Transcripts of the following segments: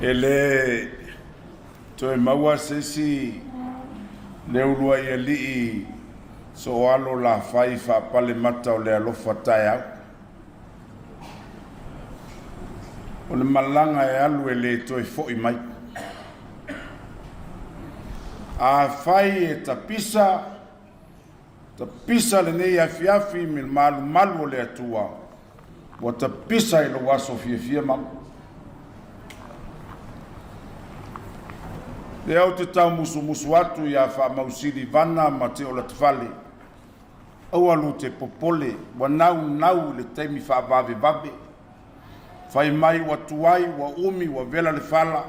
E le toe maua se isi le uluai alii sooalo lafai faapale mata o le alofa taeao. O le malaga e alu e le toe fo'i mai. Afai e tapisa, tapisa lenei afiafi me le malumalu o le Atua, ua tapisa i lou aso fiafia mama. Lea ou te taumusumusu atu ia Faamausili Vana ma Teolatafale, aua lu te popole, ua naunau i le taimi faavavevave. Fai mai ua tuai, ua umi, ua vela le fala.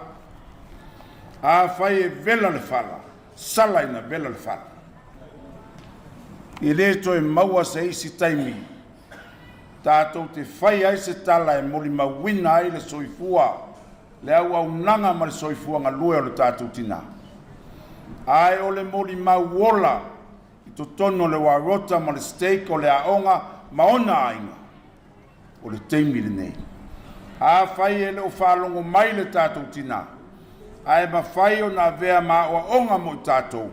Afai e vela le fala, sala ina vela le fala. E le toe maua se isi taimi tatou te fai ai se tala e molimauina ai le soifua, le auaunaga ma le soifua galue o le tatou tinā. Ae o le molimau ola i totonu o le Warota ma le Stake o le aoga ma ona aiga, o le taimi lenei. Afai e le o faalogo mai le tatou tinā, ae mafai ona avea ma aoaoga mo i tatou,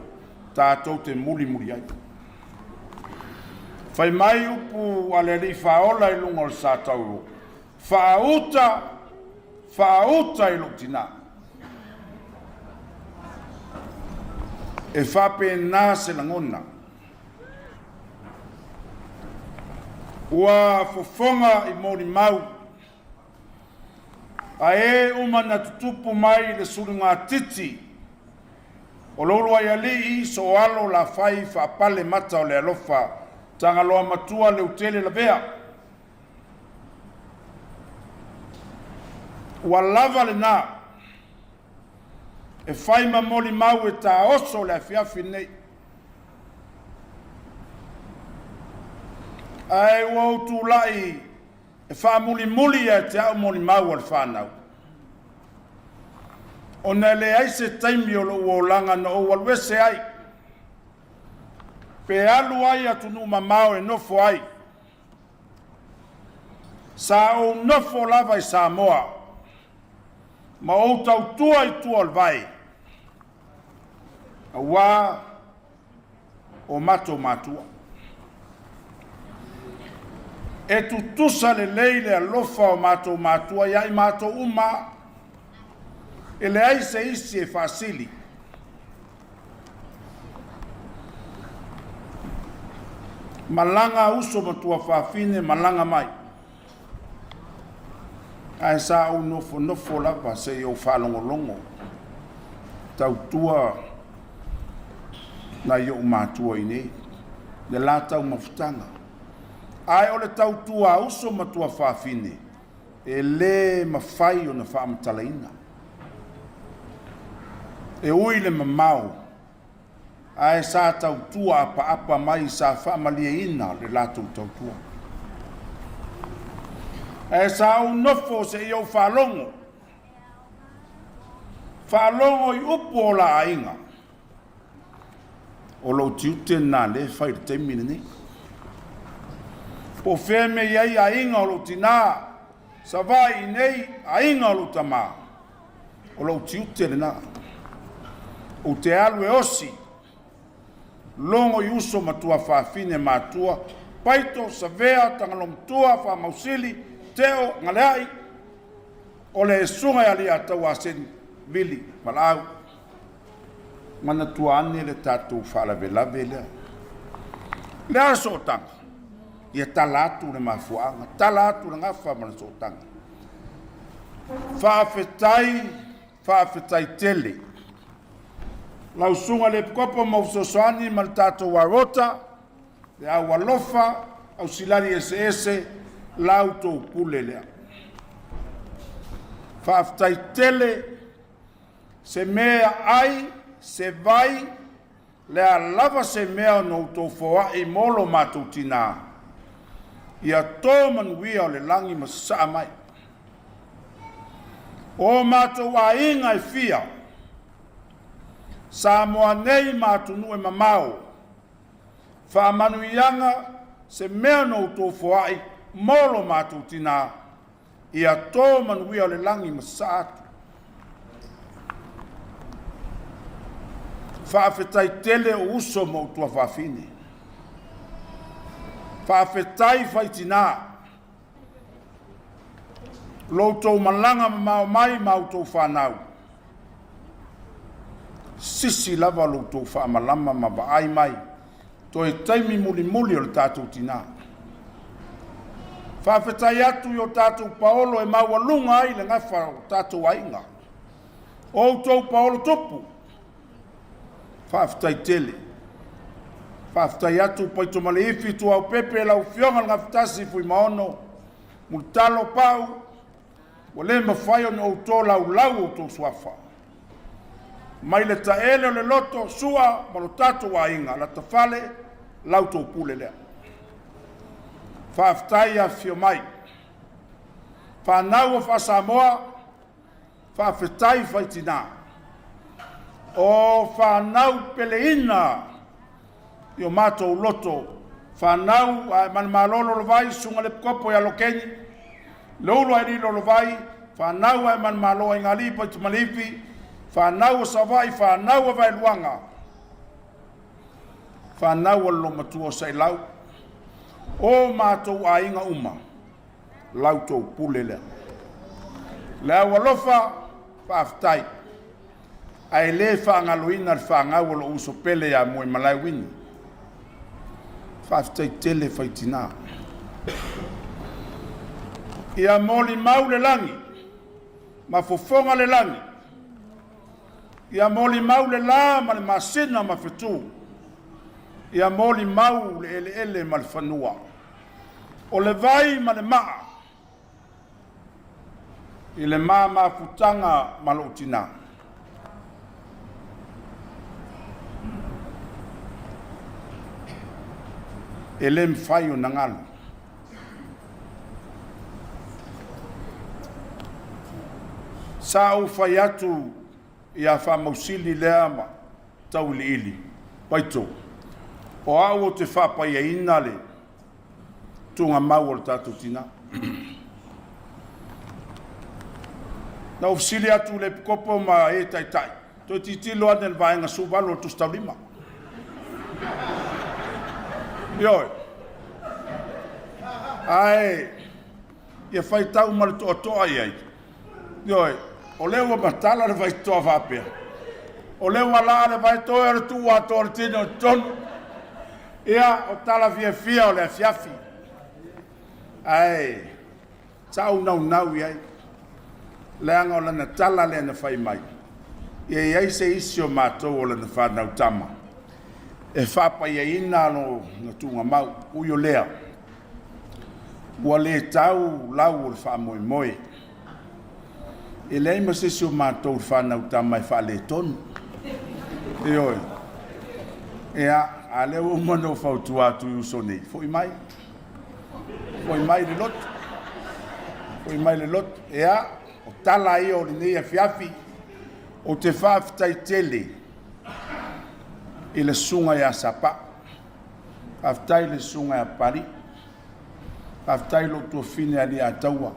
tatou te mulimuli ai. Fai mai upu a le Alii Faaola i luga o le Satauro, faauta, faauta i lou tinā. E faapena se lagona. Ua fofoga i molimau, a e uma na tutupu mai le sulugatiti o lo uluai alii sooalo lafai faapale mata o le alofa Tagaloa matua Leutele Lavea. Ua lava lena e fai ma molimau e taoso le afiafi lenei. Ae ua ou tulai e faamulimuli ia te au molimau a le fanau, ona e leai se taimi o lou olaga na ou alu ese ai, pe alu ai atunuu mamao e nofo ai. Sa ou nofo lava i Samoa ma ou tautua i tua o le vai, auā o matou matua. E tutusa lelei le alofa o matou matua ia i matou uma, e leai se isi e faasili. Malaga uso ma tuafafine, malaga mai. Ae sa ou nofonofo lava se i ou faalogologo, tautua nai ou matua i inei, le la taumafataga. Ae o le tautua a uso ma tuafafine, e le mafai ona faamatalaina. E ui le mamao, ae sa tautua apaapa mai, sa faamalieina le latou tautua. Ae sa ou nofo se i ou faalogo, faalogo i upu o la aiga. O lou tiute lena lea e fai i le taimi lenei. Po o fea mea i ai aiga o lou tinā, Savaii nei, aiga o lou tamā, o lou tiute lena. Ou te alu e osi, logo i uso ma tuafafine matua, Paito, Savea, Tagalomatua, Faamausili, Teo, Galeai, o le Susuga ia Aliiataua Aseni, Vili, Valaau. Manatua ane le tatou faalavelave lea. Le a sootaga? Ia tala atu le mafuaaga, tala atu le gafa ma le sootaga. Faafetai, faafetai tele. Lau Susuga i le Epikopo mo fesoasoani ma le tatou Warota, le au alofa, au silali eseese, la outou pule lea. Faafetai tele se mea ai, se vai, le a lava se mea ona outou foai mo lo matou tinā, ia tō manuia o le lagi ma sasaa mai. O matou aiga e fia, Samoa nei ma atunuu e mamao, faamanuiaga se mea na outou foai mo lo matou tinā, ia tō manuia o le lagi ma sasaa atu. Faafetai tele o uso ma ou tuafafine. Faafetai faitinā. Lo outou malaga mamao mai ma outou fanau. Sisi lava lo outou faamalama ma vaai mai. Toe taimi mulimuli o le tatou tinā. Faafetai atu i o tatou paolo e maualuga ai le gafa o tatou aiga. O outou paolo tupu, faafetai tele. Faafetai atu Paitomaleifi Tuaopepe lau Afioga i le Gafatasi Fuimaono Mulitalo Pau, ua le mafai ona ou tolaulau outou suafa. Mai le taele o le loto Sua ma lo tatou aiga, Latafale, lau tou pule lea. Faafetai afifio mai. Fanau o Faa-Samoa, faafetai faitinā. O fanau peleina i o matou loto, fanau ae manumalo Lovai, susuga i le Kopo ia Lokeni, le ulu ai lilo Lovai, fanau ae manumalo ai Gali Paitomaleifi, fanau o Savai, fanau o Vaeluaga, fanau a le Loomatua o Sailau, o matou aiga uma, lau tou pule lea. Le au alofa, faafetai. Ae le faagaloina le fanau o lou uso pele ia Moimalae Uini. Faafetai tele faitinā. Ia molimau le lagi ma fofoga le lagi, ia molimau le la ma le masina ma fetu, ia molimau le eleele ma le fanua, o le vai ma le maa i le ma mafutaga ma lou tinā. E le mafai ona galo. Sa ou fai atu ia Faamausili lea ma Tauiliili, Paito, o au ou te faapaiaina le tuugamau o le tatou tinã. Na ou fesili atu i le Epikopo ma e taitai, toe tilotilo ane i le vaega 18 o le Tusi Taulima. Ioe. Ae ia faitau ma le toatoa i ai. Ioe, o lea ua matala le faitotoa faapea. O lea ua laa le vaetoe o le tuu atoa o le tino i totonu. Ia, o tala fiafia o le afiafi. Ae sa ou naunau i ai, leaga o lana tala lea na fai mai, ia i ai se isi o matou o lana fanau tama e faapaiaina lona tuugamau. Ui o lea, ua le tau lau o le faamoemoe. E leai ma se isi o matou le fanau tama e faaletonu. Ioe. Ia, a lea ua uma ona ou fautua atu i uso nei, foi mai. Foi mai le lotu. Foi mai le lotu. Ia, o tala ia o lenei afiafi, ou te faafetai tele i le susuga ia Sapa. Faafetai i le susuga ia Papalii. Faafetai i lou tuafafine Alii-a-Taua,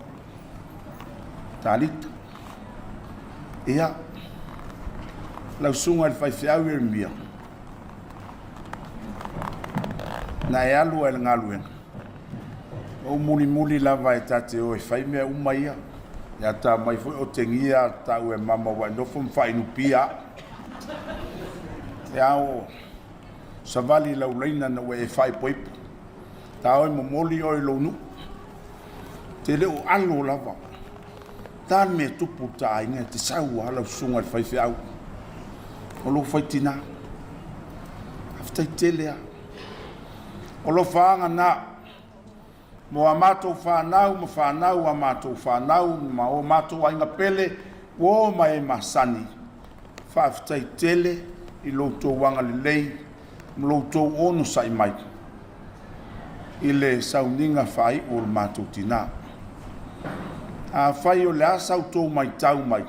Talita. Ia, lau susuga i le faifeau Ieremia, na e alu ai i le galuega, ou mulimuli lava e ta te o e fai mea uma ia. Ia ta mai foi otegia ta'u e mama ua e nofo ma faainu pia au. Ia o savali lau laina na ua e faaipoipo. Ta o e momoli oe i lou nuu. Te le o alo lava. Ta le mea tupu i ta aiga e te sau lava lau susuga i le faifeau. O lou faitinā. Faafetai tele lava. O lofaaga na mo a matou fanau ma fanau a matou fanau ma o matou aiga pele ua o ma e masani. Faafetai tele i lo outou agalelei ma lo outou onosai mai i le sauniga faaiu o le matou tinā. Afai o le a sa outou matau mai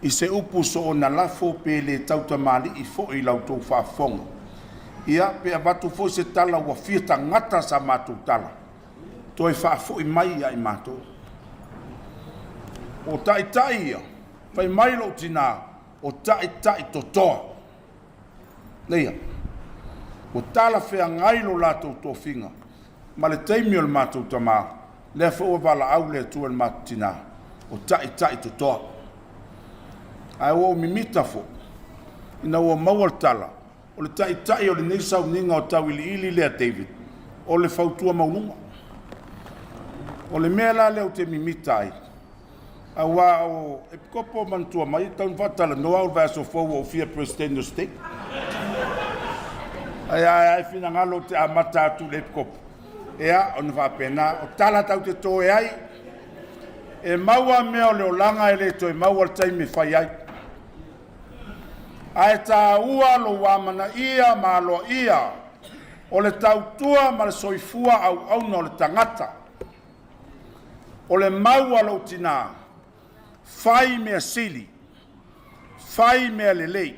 i se upu soona lafo pe le tautamalii foi i la outou faafofoga, ia pe avatu foi se tala ua fia tagata sa matou tala, toe faafoi mai ia i matou. O taitai ia, fai mai lou tinā, o taitai totoa. Leia, ua talafeagai lo latou tofiga ma le taimi o le matou tamā, lea foi ua valaau le Atua i le matou tinā, o ta'ita'i totoa. Ae ua ou mimita foi ina ua maua le tala, o le ta'ita'i o lenei sauniga o tauiliili lea David, o le fautua maualuga. O le mea la lea ou te mimita ai, auā o Epikopo manatua mai e tatau ona faatalanoa au i le vaiaso fou ua ou fia Peresetene o le Stake. Ae a e finagalo ou te amata atu i le Epikopo, ia ona faapena, o tala tatou te toe ai, e maua mea o le olaga e le toe maua le taimi e fai ai. Ae taua lou amanaia ma aloaia o le tautua ma le soifua auauna o le tagata. O le mau a lou tina, fai mea sili, fai mea lelei,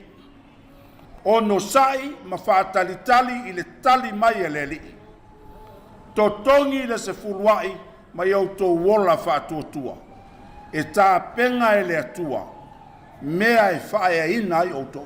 onosai ma faatalitali i le tali mai a le Alii. Totogi le sefuluai mai outou ola faatuatua, e tapena e le Atua mea e faaeaina ai outou.